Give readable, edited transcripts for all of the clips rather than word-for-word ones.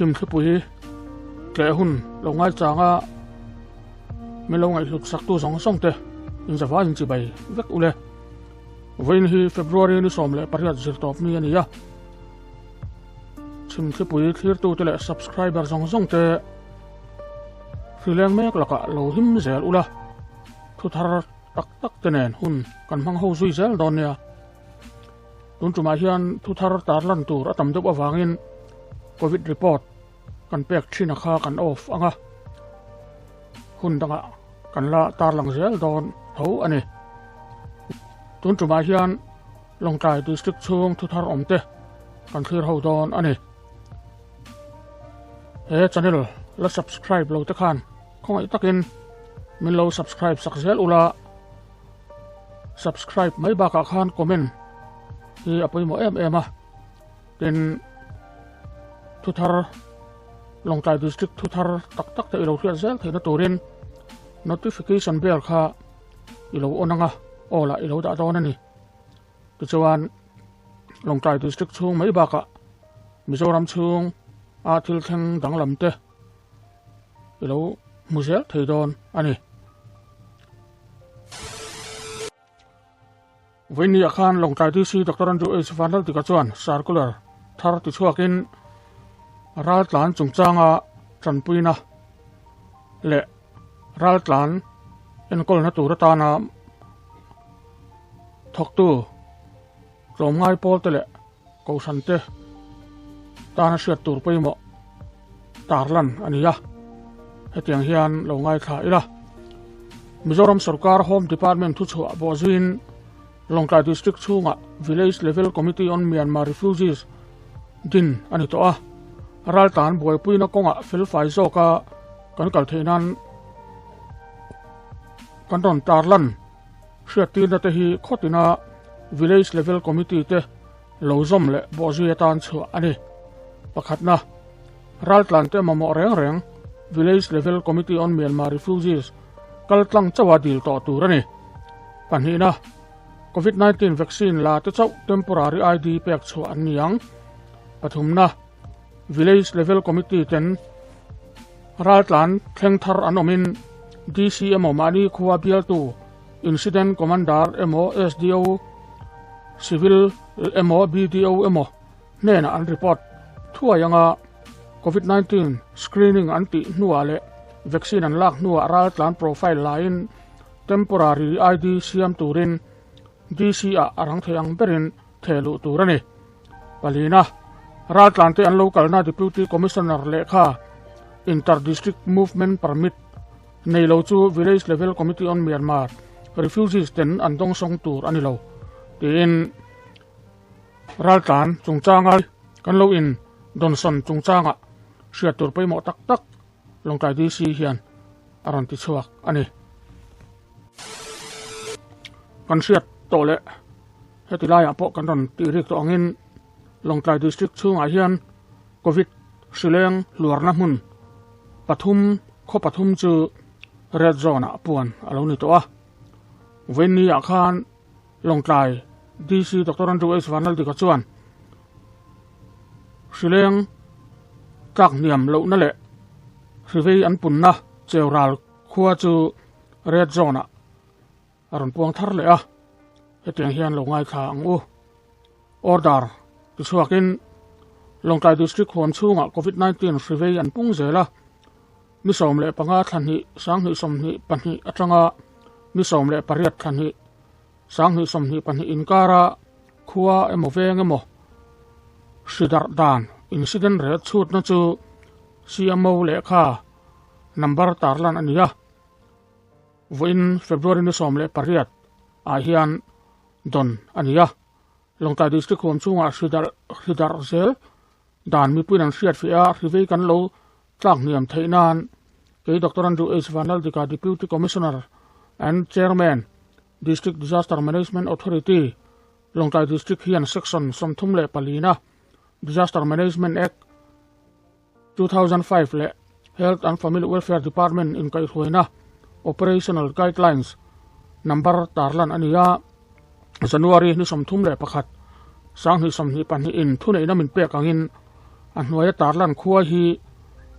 Chhimthlipui tleh hun lo ngaichang a, min lo ngaihhlut saktu zawng zawng te inzava inchibai vek ule. Vawiin hi February ni 18 zirtawp ni a ni a, Chhimthlipui thlirtute leh subscriber zawng zawng te hrileng mek lakah lo him zel ula, thu thar tak tak te nen hun kan hmang ho zui zel dawn nia. Tun tumah hian thu thar tarlan tur a tam deuh avangin Covid report kan pek thin a kha kan off ang a, hun dangah kan la tarlang zel dawn tho a ni. Tun tumah hian Lawngtlai District chhung thu thar awm te kan thlir ho dawn a ni. He channel la subscribe lo te khan khawngaih takin min lo subscribe sak zel ula. Subscribe mai bakah khan comment hi a pawimawh em em a, tin thuthar Lawngtlai District thuthar tak tak te i lo hriat zel theihna turin notification bell kha i lo on anga aw lah i lo dah dawn a ni. Tichuan Lawngtlai District chhung mai bakah Mizoram chhung a thil thleng danglam te i lo hmu zel thei dawn a ni. Vawinia khan Lawngtlai DC Doctor Andrew H Vanlaltika chuan circular thar tichhuakin raltlan chungchanga tanpuina leh raltlan enkawlna tur atana thawktu tlawmngai pawlte leh Kohhrante tana hriat tur pawimawh tarlan a ni a, hetiang hian lo ngaithla ila. Mizoram sorkar Home Department thuchhuah bawhzuiin Lawngtlai District chhungah Village Level Committee on Myanmar Refugees din a ni tawh a, raltlan buaipuina kawngah felfai zawka kan kal theih nan kan rawn tarlan. Hriattirna te hi khawtina Village Level Committee te lo zawm leh bawhzui atan chhuah a ni. Pakhatna, raltlan te mamawh reng reng Village Level Committee on Myanmar Refugees kal tlang chauha dil tawh tur a ni. Pahnihna, Covid 19 vaccine la te chauh temporary ID pek chhuah an ni ang. Pathumna, Village Level Committee ten Raltlan thleng thar an awmin DC emaw mahni khua bialtu Incident Commander emaw SDO, Civil emaw BDO emaw hnenah an report thuai anga Covid 19 screening an tih hnuah leh vaccine an lak hnuah raltlan profile laiin temporary ID siam turin DC ah a rang thei ang berin theh luh tur a ni. Palina, raltlante an lo kalna Deputy Commissioner lehkha Inter District Movement Permit nei lo chu Village Level Committee on Myanmar Refugees ten an dawngsawng tur a ni lo tiin raltlan chungchanga kan lo in dawnsawn chungchanga hriat tur pawimawh tak tak Lawngtlai DC hian a rawn ti chhuak a ni. Kan hriat tawh leh heti laiah pawh kan rawn tih rik tawh angin Lawngtlai District chhungah hian Covid hrileng hluarna hmun pathum khaw pathum chu Red Zone ah puan a lo ni tawh a. Vawiinni ah khan Lawngtlai DC Doctor Andrew H Vanlaldika chuan hrileng tlak hniam lohna leh hrivei an punna cheural khua chu Red Zone ah a rawn puang thar leh a, hetiang hian lo ngaithla ang u. Order tichhuakin Lawngtlai District huam chhungah Covid 19 hrivei an pung zel a, ni 15 thla hnih 2022 atanga ni 18 thla hnih 2022 inkara khua emaw veng emaw hri darh dan incident rate chhutna chu CMO lehkha number tarlan a ni a. Vawiin February ni 18 ah hian dawn a ni a, Lawngtlai District huam chhungah hri darh hri darh zel dan mipuiin an hriat fih a, hri vei kan lo tlak hniam theih nan kei Doctor Andrew H Vanlaldika Deputy Commissioner and Chairman District Disaster Management Authority Lawngtlai District hian Section 34 na Disaster Management Act 2005 leh Health and Family Welfare Department inkaihhruaina Operational Guidelines number tarlan a ni a, January ni 31, 2022 in thuneihna min pek angin A hnuaia tarlan khua hi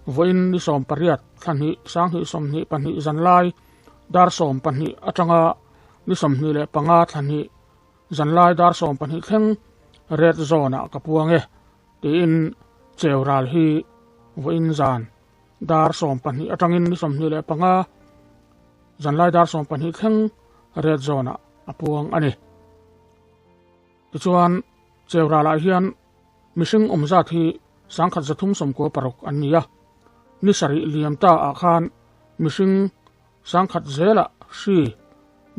vawiin ni 18 thla hnih 2022 zanlai dar 12 atanga ni 25 thla hnih zanlai dar 12 thleng red zone ah ka puang e tiin cheural hi vawiin zan dar 12 atangin ni 25 zanlai dar 12 thleng red zone ah a puang a ni. Tichuan cheural ah hian mihring awm zat hi 1396 an ni a, ni sarih liam ta ah khan mihring 1000 zela hri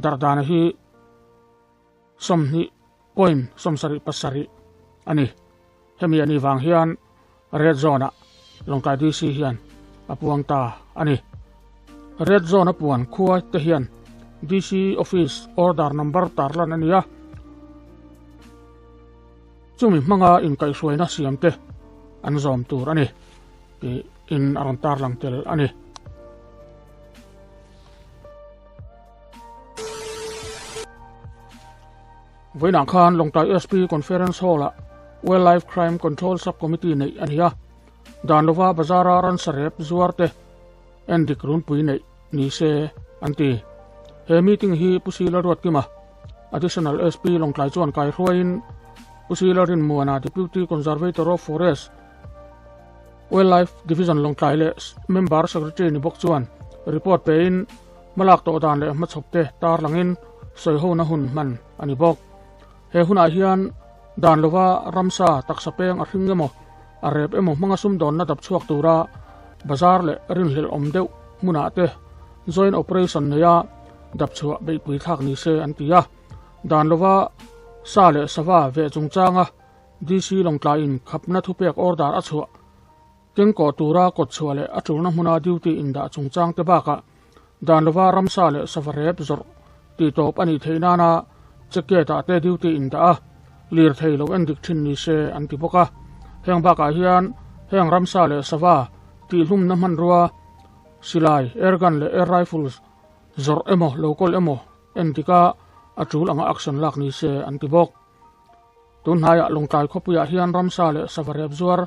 dardana hi 20.77 a ni. Hemi a ni vang hian red zone ah Lawngtlai DC hian a puang ta a ni. Red zone a puan khua te hian DC office order number tarlan a ni a, chumi hmanga inkaihhruaina siam te an zawm tur a ni tiin a rawn tarlang tel a ni. Vawiinah khan Lawngtlai SP Conference Hall-ah Wildlife Crime Control Sub-Committee neih a ni a, dan lova bazara ransa rep zuar te endik runpui neih ni se an ti. He meeting hi Pu Sila Ruatkima, Additional SP Lawngtlai chuan kaihruaiin Pu Sila Rinmuana, Deputy Conservator of Forest, Wildlife Division Lawngtlai leh Member Secretary ni bawk chuan report pein hmalak tawh dan leh hmachhawp te tarlangin sawihona hun hman a ni bawk. He hunah hian dan lova ramsa taksa peng a hring emaw a rep emaw hmanga sumdawnna dap chhuak tura bazar leh rinhlelh awm deuh hmunah te joint operation neia dap chhuah beihpui thlak ni se an ti a. Dan lova sa leh sava veh chungchanga DC Lawngtlaiin khapna thupek order a chhuah kengkawh tura kawt chhuah leh a tulna hmuna duty indah chungchang te bakah dan lova ramsa leh sava rep zawrh tih tawp a nih theih nana check gate ah te duty indah a, lirthei lo en dik thin ni se an ti bawk a. Heng bakah hian heng ramsa leh sava tihhlumna hmanrua silai, air gun leh air rifles zawrh emaw lo kawl emaw en dik a, a tul anga action lak ni se an ti bawk. Tunhnaiah Lawngtlai khawpuiah hian ramsa leh sava rep zuar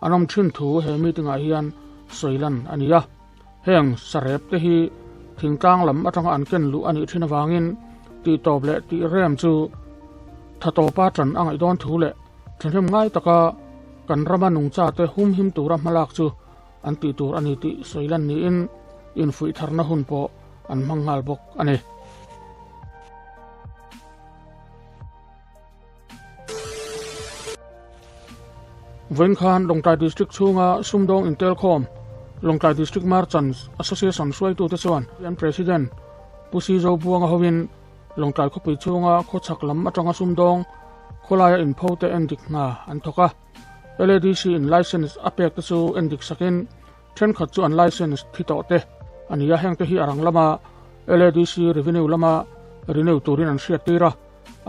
an awm thin thu he meeting-ah hian sawi lan a ni a. Heng sarep te hi thingtlang lam atanga an ken luh a nih thin avangin tihtawp leh tihrem chu tha tawpa tan a ngaih dawn thu leh thahnem ngai taka kan rama nungcha te humhim tura hmalak chu an tih tur a ni tih sawi lan niin infuih tharna hun pawh an hmang nghal bawk a ni. Vawiin khan Lawngtlai District chhunga sumdawng intelkhawm Lawngtlai District Merchants Association hruaitute chuan an President Pu Sizo Buanga hovin Lawngtlai khawpui chhunga khawchhak lam atanga sumdawng khawlaia inpho te endik hna an thawk a. LADC in license a pek te chu endik sakin thenkhat chu an license thi tawh te a ni a, hengte hi a rang lama LADC revenue lama renew turin an hriat tir a.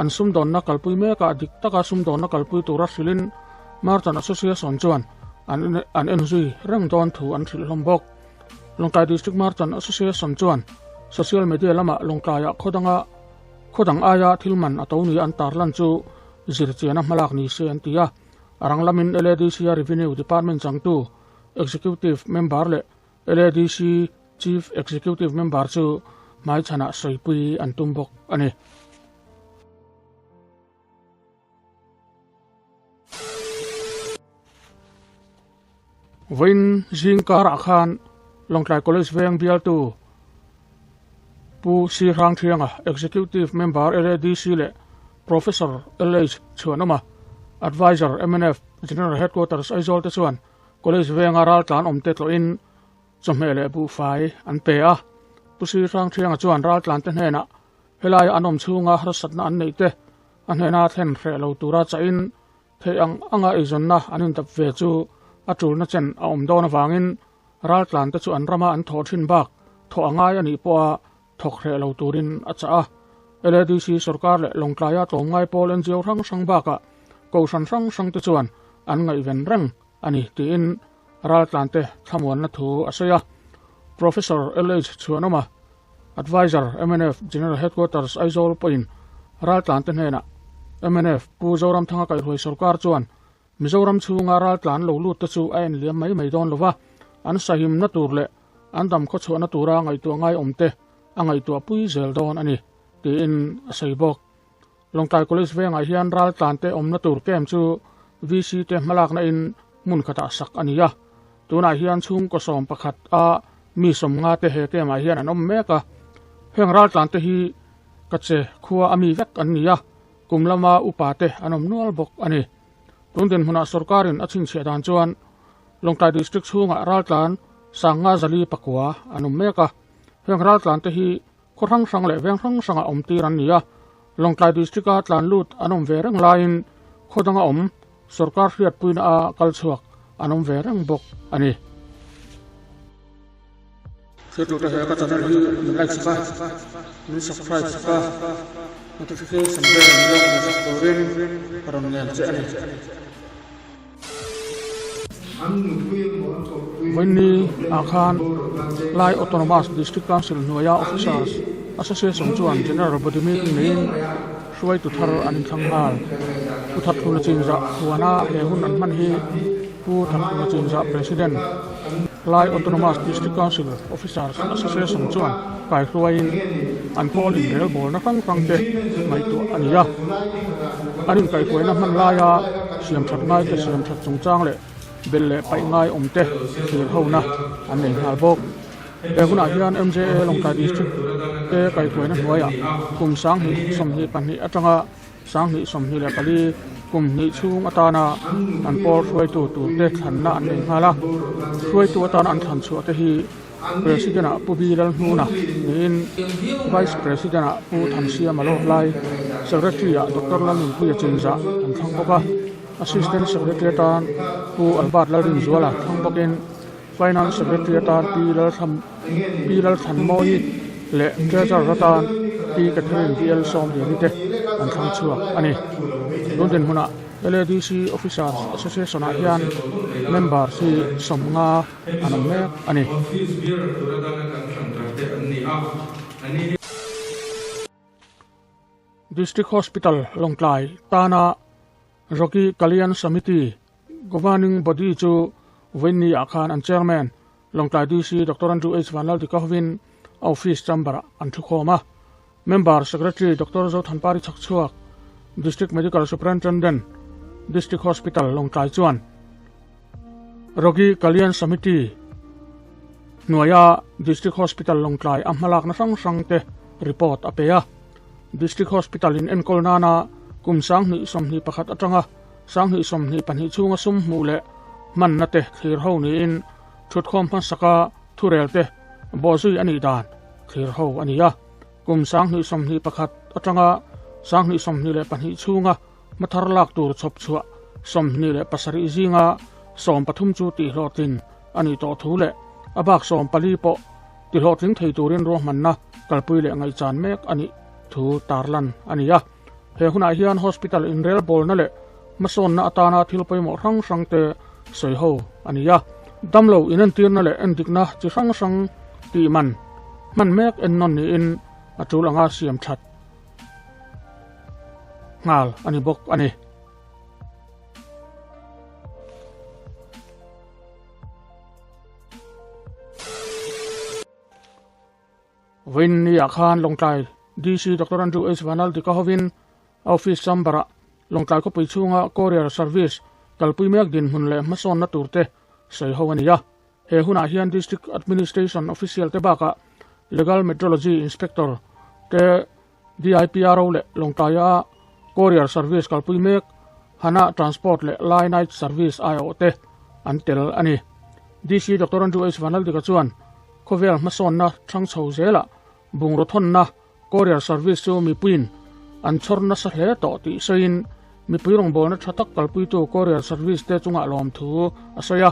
An sumdawnna kalpui mekah dik taka sumdawnna kalpui tura hrilhin Merchant Association chuan an an en zui reng dawn thu an hrilh hlawm bawk. Lawngtlai District Merchant Association chuan social media lamah Lawngtlaiah khaw danga khaw dang aia thil man a to ni an tarlan chu zirchiana hmalak ni se an ti a. A rang lamin LADC a Revenue Department changtu Executive Member leh LADC Chief Executive Member chu hmaichhanah sawipui an tum bawk a ni. Vawiin zing karah khan Lawngtlai College veng bialtu Pu C. Hrangthianga, Executive Member LADC leh Professor LH Chhuanawma, Adviser mnf General Headquarters Aizawl te chuan College venga raltlan awmte tlawhin chawhmeh leh buhfai an pe a. Pu Sri Hrangthianga chuan raltlante hnenah helaia an awm chhunga harsatna an neih te a hnena thlen hreh lo tura chahin theih ang anga eizawnna an indap ve chu a tulna chen a awm dawn avangin raltlante chu an rama an thawh thin bak thawh a ngai a nih pawha thawk hreh lo turin a chah a. LADC sorkar leh Lawngtlaia tlawmngai pawl NGO hrang hrang bakah kohhran hrang hrang te chuan an ngaihven reng a ni tiin raltlante thlamuanna thu a sawi a. Professor LH Chhuanawma, Adviser, mnf General Headquarters Aizawl pawhin raltlante hnenah mnf Pu Zoramthanga kaihhruai sorkar chuan Mizoram chhunga raltlan lo lut te chu a en liam mai mai dawn lova, an sahimna tur leh an dam khawchhuahna tura ngaihtuah ngai awm te a ngaihtuah pui zel dawn a ni, tiin a sawi bawk. Lawngtlai College vengah hian raltlan te awmna tur camp chu VC te hmalakna in hmun khatah sak a ni a. Tunah hian chhungkaw 11 a mi 50 te he camp ah hian an awm mek a. Heng raltlan te hi Kache khua a mi vek an ni a, kum lama upa te an awm nual bawk a ni. Tun dinhmunah sorkarin a chhinchhiah dan chuan Lawngtlai District chhungah raltlan 549 an awm mek a. Heng raltlan te hi khaw hrang hrang leh veng hrang hrangah awm tir an ni a, Lawngtlai District-a tlan lut an awm ve reng laiin khaw danga awm sorkar hriatpuina a kal chhuak an awm ve reng bawk a ni. Hriattute he ka channel hi min like sak a, min subscribe sak a, notification bell min lo on sak turin ka rawn ngen che a ni. Vawiinni ah khan Lai Autonomous District Council hnuaia Officers Association chuan General Body Meeting neiin hruaitu thar an inthlang nghal. Pu Thathluna Chinzah huana he hun an hman hi Pu Thathluna Chinzah President Lai Autonomous District Council Officers Association chuan kaihruaiin an pawl inrelbawlna hrang hrang te ngaihtuah a ni a. An inkaihhruaina hman laia siam that ngai te siam that chungchang leh belh leh paih ngai awm te thlir hona an nei nghal bawk. He hunah hian MJA Lawngtlai District te kaihhruaina hnuaiah kum 2022 atanga 2024 kum hnih chhung atana an pawl hruaitu turte thlanna an nei nghal a. Hruaitu atana an thlan chhuah te hi President-ah Pu Bi Lalhnuna niin Vice President-ah Pu Thansiama Lawtlai, Secretary-ah Doctor Lalnunpuia Chinzah an thlang bawk a. Assistant Secretary atan Pu Albert Lalrinzuala thlang bawkin Finance Secretary atan Pi Lalthlam Pi Lalthlanmawi leh Treasurer atan Pi Catherine VL Sawmliani te an thlang chhuak a ni. Tun dinhmunah LADC Officers Association-ah hian member hi 50 an awm mek a ni. District Hospital Lawngtlai tana Rocky Kalyan Samiti Governing Body chu vawiinni ah khan an Chairman Lawngtlai DC Doctor Andrew H Vanlaldika hovin a office chamber ah an thukhawm a. Member Secretary Doctor Zothanpari Chhakchhuak, District Medical Superintendent, District Hospital Lawngtlai chuan Rogi Kalyan Samiti hnuaia District Hospital Lawngtlai a hmalakna hrang hrang te report a pe a. District Hospital in enkawl nana kum 2021 atanga 2022 chhunga sum hmuh leh hmanna te thlir ho niin thutkhawm hmasaka thurel te bawhzui a nih dan thlir ho a ni a. Kum 2021 atanga 2022 chhunga hmathar lak tur chhawp chhuah 27 zinga 13 chu tihhlawhtlin a nih tawh thu leh a bak 14 pawh tihhlawhtling thei turin ruahmanna kalpui leh ngaihchan mek a nih thu tarlan a ni a. He hunah hian hospital inrelbawlna leh hmasawnna atana thil pawimawh hrang hrang te sawi ho a ni a. Damlo inentirna leh endikna chi hrang hrang tih man hman mek ennawn niin a tul anga siam that nghal a ni bawk a ni. Vawiinni ah khan Lawngtlai DC Doctor Andrew H Vanlaldika hovin a office chamber ah Lawngtlai khawpui chhunga courier service kalpui mek dinhmun leh hmasawnna tur te sawi ho a ni a. He hunah hian District Administration official te bakah Legal Metrology Inspector te DIPRO leh Lawngtlaia courier service kalpui mek Hana Transport leh Lai Night Service aiawh te an tel a ni. DC Doctor Andrew H Vanlaldika chuan khawvel hmasawnna thang chho zelah bungraw thawnna courier service chu mipuiin an chhawr nasa hle tawh tih sawiin mipui rawngbawlna tha tak kalpuitu courier service te chungah lawm thu a sawi a.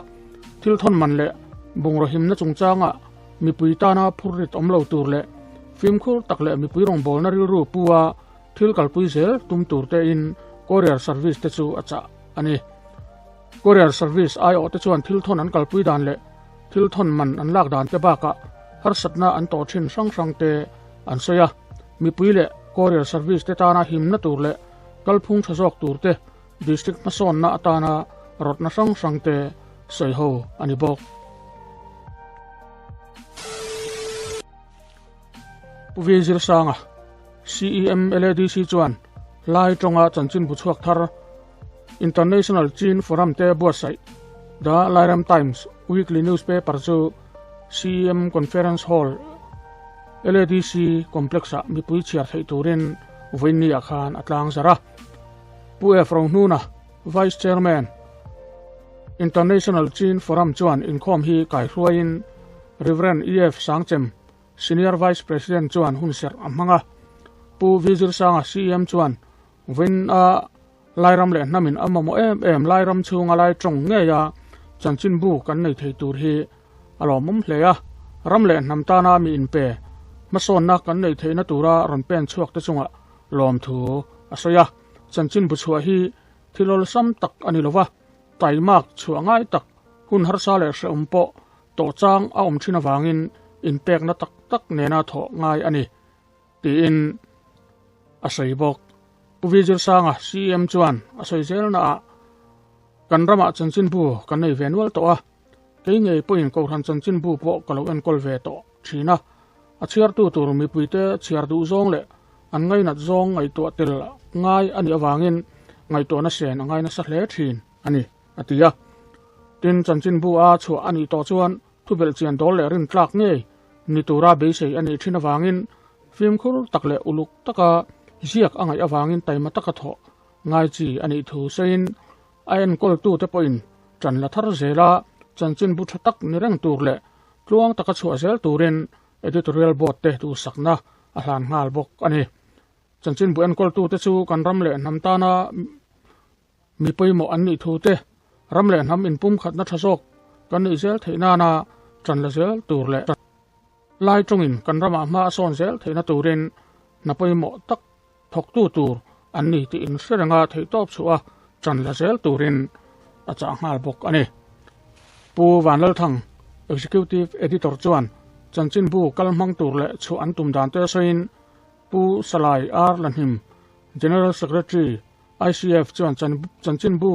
Thil thawn man leh bungraw himna chungchangah mipui tana phurrit awm lo tur leh fimkhur tak leh mipui rawngbawlna rilru pu a thil kalpui zel tum tur tein courier service te chu a chah a ni. Courier service aiawh te chuan thil thawn an kalpui dan leh thil thawn man an lak dan te bakah harsatna an tawh thin hrang hrang te an sawi a. Mipui leh courier service te tana himna tur leh kalphung tha zawk tur te district hmasawnna atana. rawtna hrang hrangte sawi ho a ni bawk. Pu V Zirsanga, CEM LADC chuan Lai tawnga chanchinbu chhuak thar International Chin Forum te buatsaih The Lairam Times Weekly Newspaper chu CEM Conference Hall LADC Complex-ah mipui chhiar theih turin vawiinni ah khan a tlang zar a. Pu F Rohnuna, Vice Chairman, International Chin Forum chuan inkhawm hi kaihruaiin Rev. EF Sangchem, Senior Vice President chuan hun serh a hmang a. Pu V Zirsanga, CEM chuan vawiin a Lairam leh hnamin a mamawh em em Lairam chhunga lai tawng ngeia chanchinbu kan nei thei tur hi a lawmawm hle a. Ram leh hnam tana mi inpe hmasawnna kan neih theihna tura rawn pen chhuak te chungah lawmthu a sawi a. Chanchinbu chhuah hi thil awlsam tak a ni lova, taimak chhuah ngai tak hun harsa leh hrehawm pawh tawh chang a awm thin avangin inpekna tak tak nena thawh ngai a ni, tiin a sawi bawk. Pu Vizirsanga, CEM chuan a sawi zelnaah, Kan ramah chanchinbu kan nei ve nual tawh a, kei ngei pawhin Kohhran chanchinbu pawh ka lo enkawl ve tawh thin a, a chhiartu tur mipuite chhiar duh zawng leh an ngainat zawng ngaihtuah tel ngai a nih avangin ngaihtuahna sen a ngai nasa hle thin a ni, a ti a. Tin, chanchinbu a chhuah a nih tawh chuan thubelh chian dawl leh rintlak ngei ni tura beisei a nih thin avangin fimkhur tak leh uluk taka ziak a ngaih avangin taima taka thawh ngai chi a nih thu sawiin a enkawltute pawhin ṭan la thar zela chanchinbu ṭha tak ni reng tur leh tluang taka chhuah zel turin Editorial Board te duhsakna a hlan nghal bawk a ni. Chanchinbu enkawltute chu kan ram leh hnam tana mi pawimawh an nih thu te, ram leh hnam inpumkhatna tha zawk kan neih zel theih nana ṭan la zel tur leh lai tawngin kan ramah hma a sawn zel theihna turin hna pawimawh tak thawktu tur an ni tih inhre renga theihtawp chhuah a ṭan la zel turin a chah nghal bawk a ni. Pu Vanlalthang, Executive Editor chuan chanchinbu kal hmang tur leh chhuah an tum dan te sawiin Pu Salai R Lahnim, General Secretary, ICF chuan chanchinbu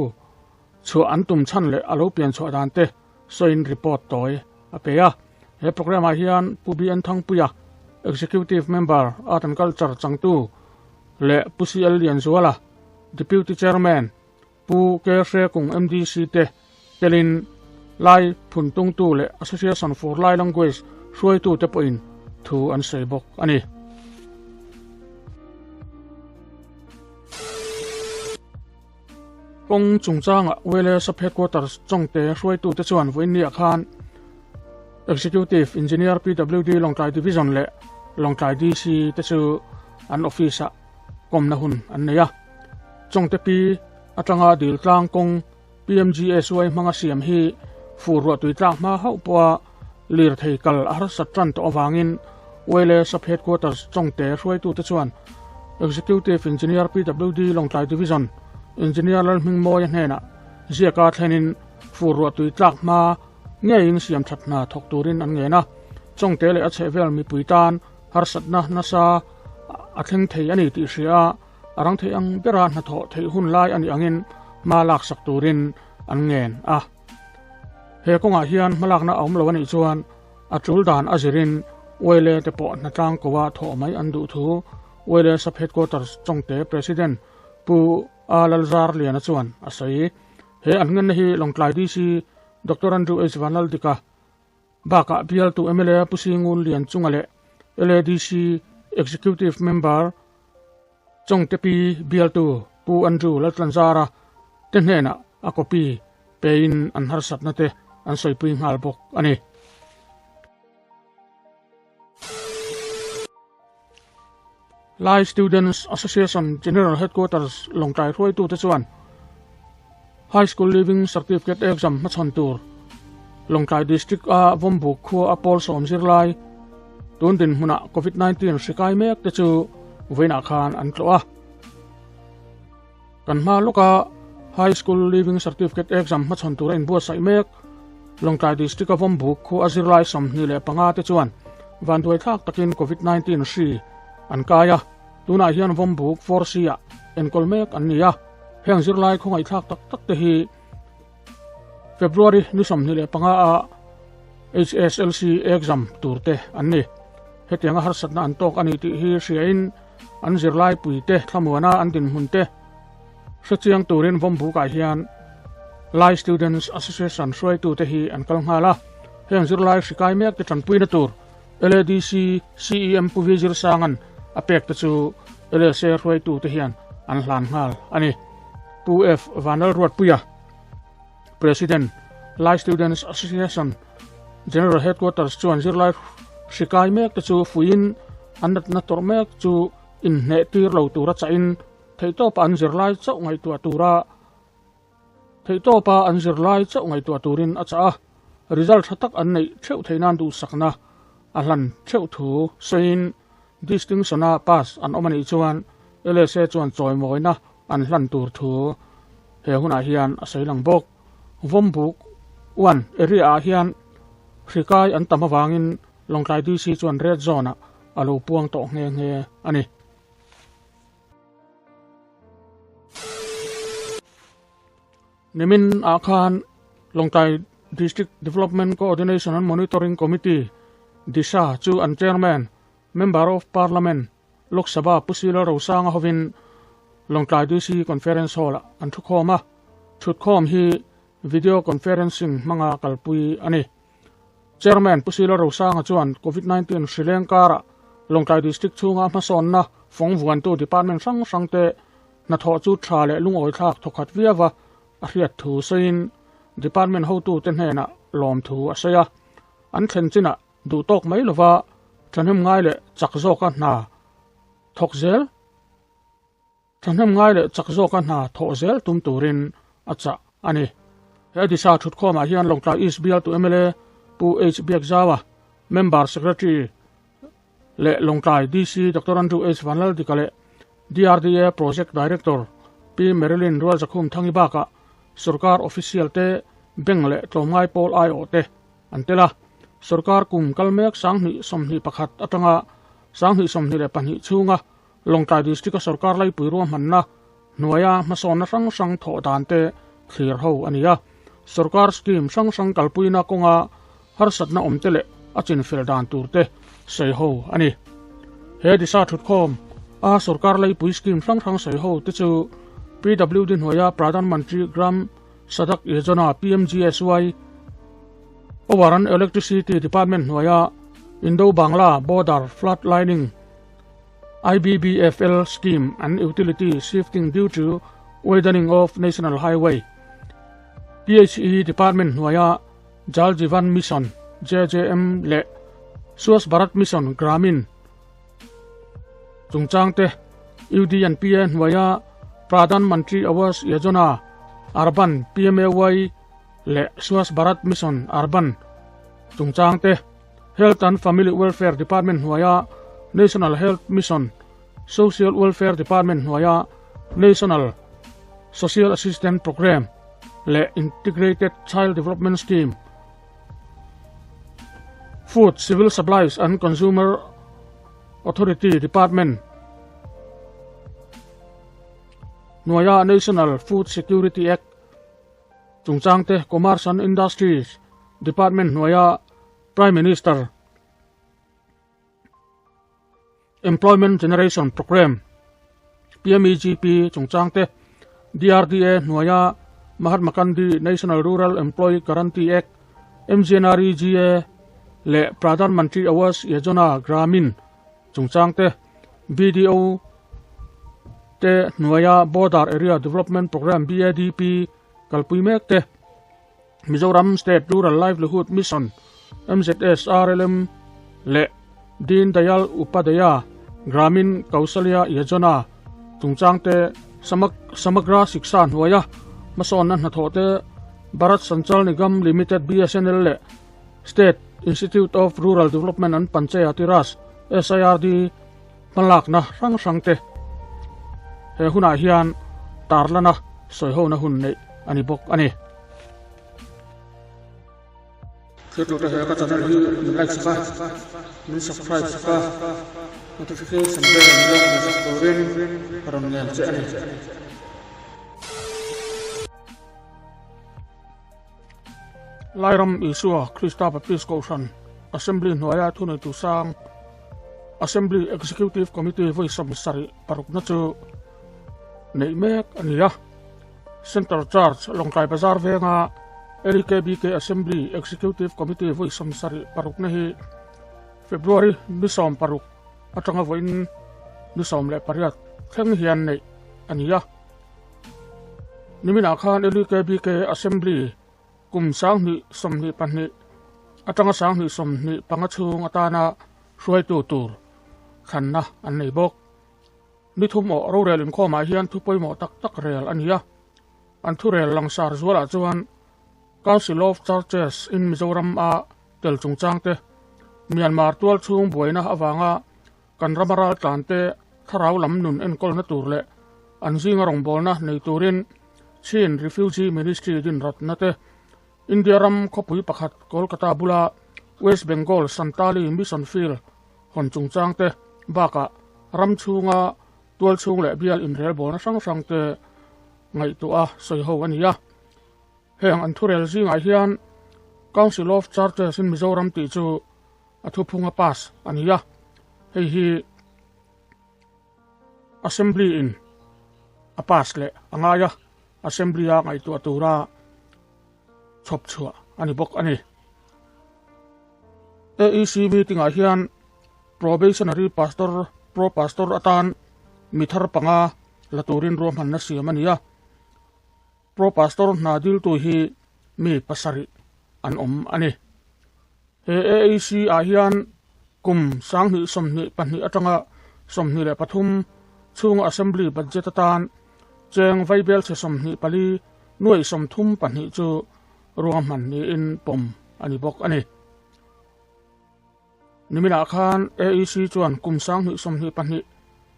chhuah an tum chhan leh a lo pian chhuah dan te sawiin report tawi a pe a. He programme ah hian Pu BN Thangpuia, Executive Member, Art and Culture changtu leh Pu CL Lianzuala, Deputy Chairman, Pu K Hrekung MDC te telin Lai phuntungtu leh Association for Lai Language hruaitute pawhin thu an sawi bawk a ni. Kawng chungchangah Wele Sub Headquarters Chawngte hruaitute chuan vawiinniah khan Executive Engineer PWD Lawngtlai Division leh Lawngtlai DC te chu an office-ah kawmna hun an nei a. Chawngte pi atanga dil tlang kawng PMGSY hmanga siam hi fur ruahtui tlak hma hauh pawha lirthei kal a harsat tan tawh avangin Wele Sub Headquarters Chawngte hruaitute chuan Executive Engineer PWD Lawngtlai Division Engineer Lalhmingmawia hnenah ziaka thlenin fur ruahtui tlak hma ngeiin siam that hna thawk turin an ngen a. Chawngte leh a chhehvel mipui tan harsatna nasa a thleng thei a ni tih hria a, A rang thei ang bera hnathawh theih hun lai a nih angin hma laksak turin an ngen a. He kawngah hian hmalakna a awm lo a nih chuan a tul dan a zirin Wele te pawh hnatlang koa thawh mai an duh thu Wele Sub Headquarters Chawngte President Pu A Lalzar Liana chuan a sawi. He an ngenna hi Lawngtlai DC Doctor Andrew H Vanlaldika Bakah bialtu mla Pu Singun Lianchunga leh LADC Executive Member Chawngtepi bialtu Pu Andrew Laltlanzara te hnenah a copy pein an harsatna te an sawipui nghal bawk a ni. Lai Students Association General Headquarters Lawngtlai hruaitute chuan High School Leaving Certificate Exam hmachhawn tur Lawngtlai District a Vawmbuk khua a pawl sawm zirlai tun dinhmunah Covid-19 hri kai mek te chu vawiinah khan an tlawh a. Kan hma lawka High School Leaving Certificate Exam hmachhawn tura inbuatsaih mek Lawngtlai District-a Vawmbuk khu a zirlai 25 te chuan vanduaithlak takin Covid-19 hri an kai a, tunah hian Vawmbuk 4C-ah enkawl mek an ni a, heng zirlai khawngaihthlak tak tak te hi. February ni 25 a HSLC exam turte an ni. Hetianga harsatna an tawk a ni tih hi hriain an zirlai puite thlamuana an dinhmun te hrechiang turin Vawmbukah hian Lai Students Association hruaitute hi an kal nghal a. Heng zirlai hri kai mek te tanpuina tur LADC CEM Pu Vijir Sangan a pek te chu LSA hruaitute hian an hlan nghal a ni. Pu F Vanlalruatpuia, President, Lai Students Association General Headquarters chuan zirlai hri kai mek te chu fuiin an natna tawrh mek chu inhneh tir lo tura chahin theihtawpa an zirlai chauh ngaihtuah tura theihtawpa an zirlai chauh ngaihtuah turin a chah a, result tha tak an neih theuh theih nan duhsakna a hlan theuh thu sawiin distinction-a pass an awm a nih chuan LSA chuan chawimawina an hlan tur thu he hunah hian a sawi lang bawk. Vawmbuk one area ah hian hri kai an tam avangin Lawngtlai DC chuan red zone ah a lo puang tawh nghe nghe a ni. Nimin ah khan Lawngtlai District Development Coordination and Monitoring Committee, DISA, chu an Chairman, Member of Parliament, Lok Sabha Pu Sila Rosanga hovin Lawngtlai DC Conference Hall-ah an thukhawm a, thutkhawm hi Video Conferencing hmanga kalpui a ni. Chairman Pu Sila Rosanga chuan Covid-19 hri leng karah Lawngtlai District chhunga hmasawnna fawng vuantu department hrang hrangte hnathawh chu tha leh lungawithlak thawkhat viau a a hriat thu sawiin department hotute hnenah lawmthu a sawi a, an thlen chinah Duh tawk mai lova thahnem ngai leh chak zawka hna thawk zel thahnem ngai leh chak zawka hna thawh zel tum turin a chah a ni. He Disa thutkhawmah hian Lawngtlai East bialtu mla Pu H Biakzaua, Member Secretary leh Lawngtlai DC Doctor Andrew H Vanlaldika leh DRDA Project Director Pi Marilyn Rualzakhum Thangi bakah sorkar official te, bank leh tlawmngai pawl aiawh te An tel a, sorkar kum kal mek 2021 atanga 2022 chhunga Lawngtlai District-a sorkar laipui ruahmanna hnuaia hmasawnna hrang hrang thawh dan te thlir ho a ni a. Sorkar scheme hrang hrang kalpuina kawnga harsatna awm te leh a chinfel dan tur te sawi ho a ni. He disa thutkhawm a sorkar laipui scheme hrang hrang sawi ho te chu PWD hnuaia Pradhan Mantri Gram Sadak Yojana, PMGSY, Power and Electricity Department hnuaia Indo-Bangla Border Flood Lining, IBBFL, Scheme and Utility Shifting Due to Widening of National Highway, PHE Department hnuaia Jal Jeevan Mission, JJM, leh Swachh Bharat Mission, Gramin, chungchang te UDNPA hnuaia Pradhan Mantri Awas Yojana, Urban, PMAY, leh Swachh Bharat Mission, Urban, chungchang te Health and Family Welfare Department hnuaia National Health Mission, Social Welfare Department hnuaia National Social Assistance Programme leh Integrated Child Development Scheme, Food, Civil Supplies and Consumer Authority Department hnuaia National Food Security Act chungchang te Commerce and Industries Department hnuaia Prime Minister Employment Generation Programme, PMEGP, chungchang te DRDA hnuaia Mahatma Gandhi National Rural Employee Guarantee Act, MGNREGA, leh Pradhan Mantri Awas Yojana Gramin chungchang te BDO te hnuaia Border Area Development Programme, BADP, kalpui mek te Mizoram State Rural Livelihood Mission, MZSRLM, leh Deen Dayal Upadhyaya Gramin Kaushalya Yojana chungchangte Samagra Shiksha hnuaia hmasawnna hnathawhte Bharat Sanchar Nigam Limited, BSNL, leh State Institute of Rural Development and Panchayati Raj, SIRD, hmalakna hrang hrangte he hunah hian tarlana sawihona hun neih a ni bawk a ni. Thiltute he ka channel hi min like sak a, min subscribe sak a, notification bell min lo hmuh sak turin ka rawn ngen che a ni. Lairam Isua Krista Baptist Kohhran Assembly hnuaia thuneitu sang Assembly Executive Committee vawi 76 na chu neih mek a ni a. Central Church Lawngtlai Bazar venga LKBK Assembly Executive Committee vawi 76 na hi February ni 16 atanga vawiin ni 18 thleng hian neih a ni a. Niminah khan LKBK Assembly kum 2022 atanga 2025 chhung atana hruaitu tur thlanna an nei bawk. Ni thum aw rorel inkhawmah hian thu pawimawh tak tak rel a ni a. An thu rel langsar zualah chuan Council of Churches in Mizoram a tel chungchang te, Myanmar tual chhung buaina avanga kan rama raltlan te thlarau lam nun enkawlna tur leh an zinga rawngbawlna nei turin Chin Refugee Ministry din rawtna te, India ram khawpui pakhat Kolkata bula West Bengal Santali Mission Field hawn chungchang te bakah ram chhunga tual chhung leh bial inrelbawlna hrang hrang te ngaihtuah a sawi ho a ni a. Heng an thurel zingah hian Council of Churches in Mizoram tih chu a thuphunga pass a ni a, hei hi Assembly in a pass leh a ngai a, Assembly a ngaihtuah tura chhawp chhuah a ni bawk a ni. AEC meeting ah hian Probationary Pastor, Pro Pastor atan mi thar panga la turin ruahmanna siam a ni a. Pro Pastor hna diltu hi mi pasarih an awm a ni. He AEC ah hian kum 2022 atanga 23 chhunga Assembly budget atan cheng vaibelchhe 24 nuai 32 chu ruahman niin pawm a ni bawk a ni. Niminah khan AEC chuan kum 2022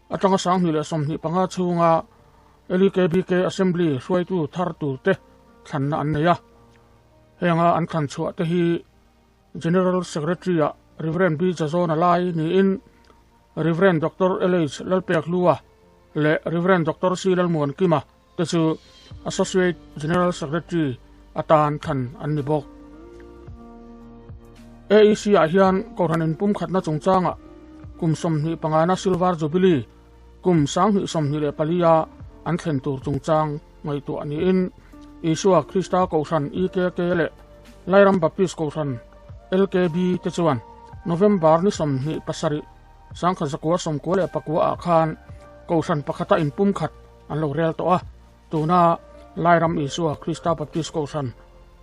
atanga 2025 chhunga LEKBK Assembly hruaitu thar turte thlanna an nei a. Henga an thlan chhuah te hi General Secretary ah Rev. B. Jazona Lai niin Rev. Doctor LH Lalpek Hlua leh Rev. Doctor C. Lalmuan Kima te chu Associate General Secretary atan thlan an ni bawk. AEC ah hian Kohhran inpumkhatna chungchangah kum 25 na Silver Jubilee kum 2024 a an thlen tur chungchang ngaihtuah niin Isua Krista Kohhran EKK leh Lairam Baptist Kohhran LKB te chuan November ni 27 1994 ah khan Kohhran pakhata inpumkhat an lo rel tawh a, tuna Lairam Isua Krista Baptist Kohhran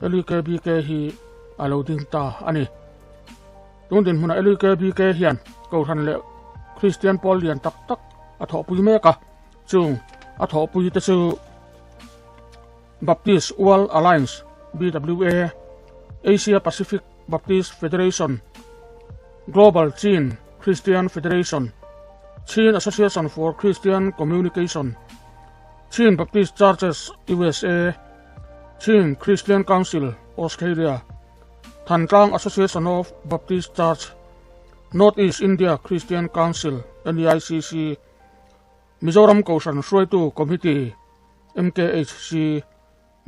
LEKBK hi a lo ding ta a ni. Tun dinhmunah LEKBK hian Kohhran leh Kristian pawl lian tak tak a thawhpui mek a, chung a thawhpui te chu Baptist World Alliance, BWA, Asia Pacific Baptist Federation, Global Chin Christian Federation, Chin Association for Christian Communication, Chin Baptist Churches USA, Chin Christian Council Australia, Thantlang Association of Baptist Church, North East India Christian Council, NEICC, Mizoram Kohhran Hruaitu Committee, MKHC,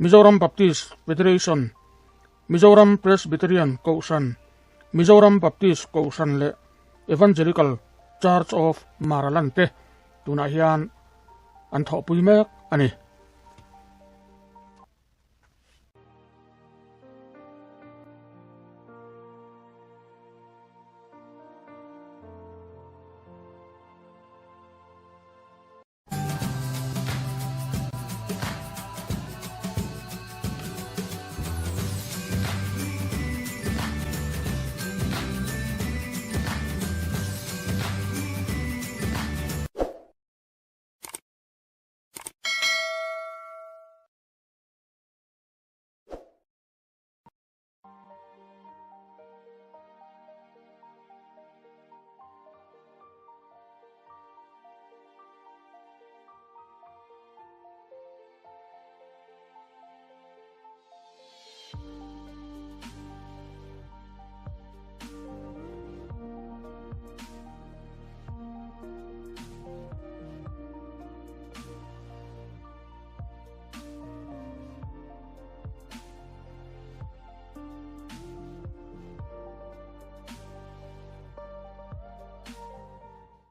Mizoram Baptist Federation, Mizoram Presbyterian Kohhran, Mizoram Baptist Kohhran leh Evangelical Church of Maraland te tunah hian an thawhpui mek a ni.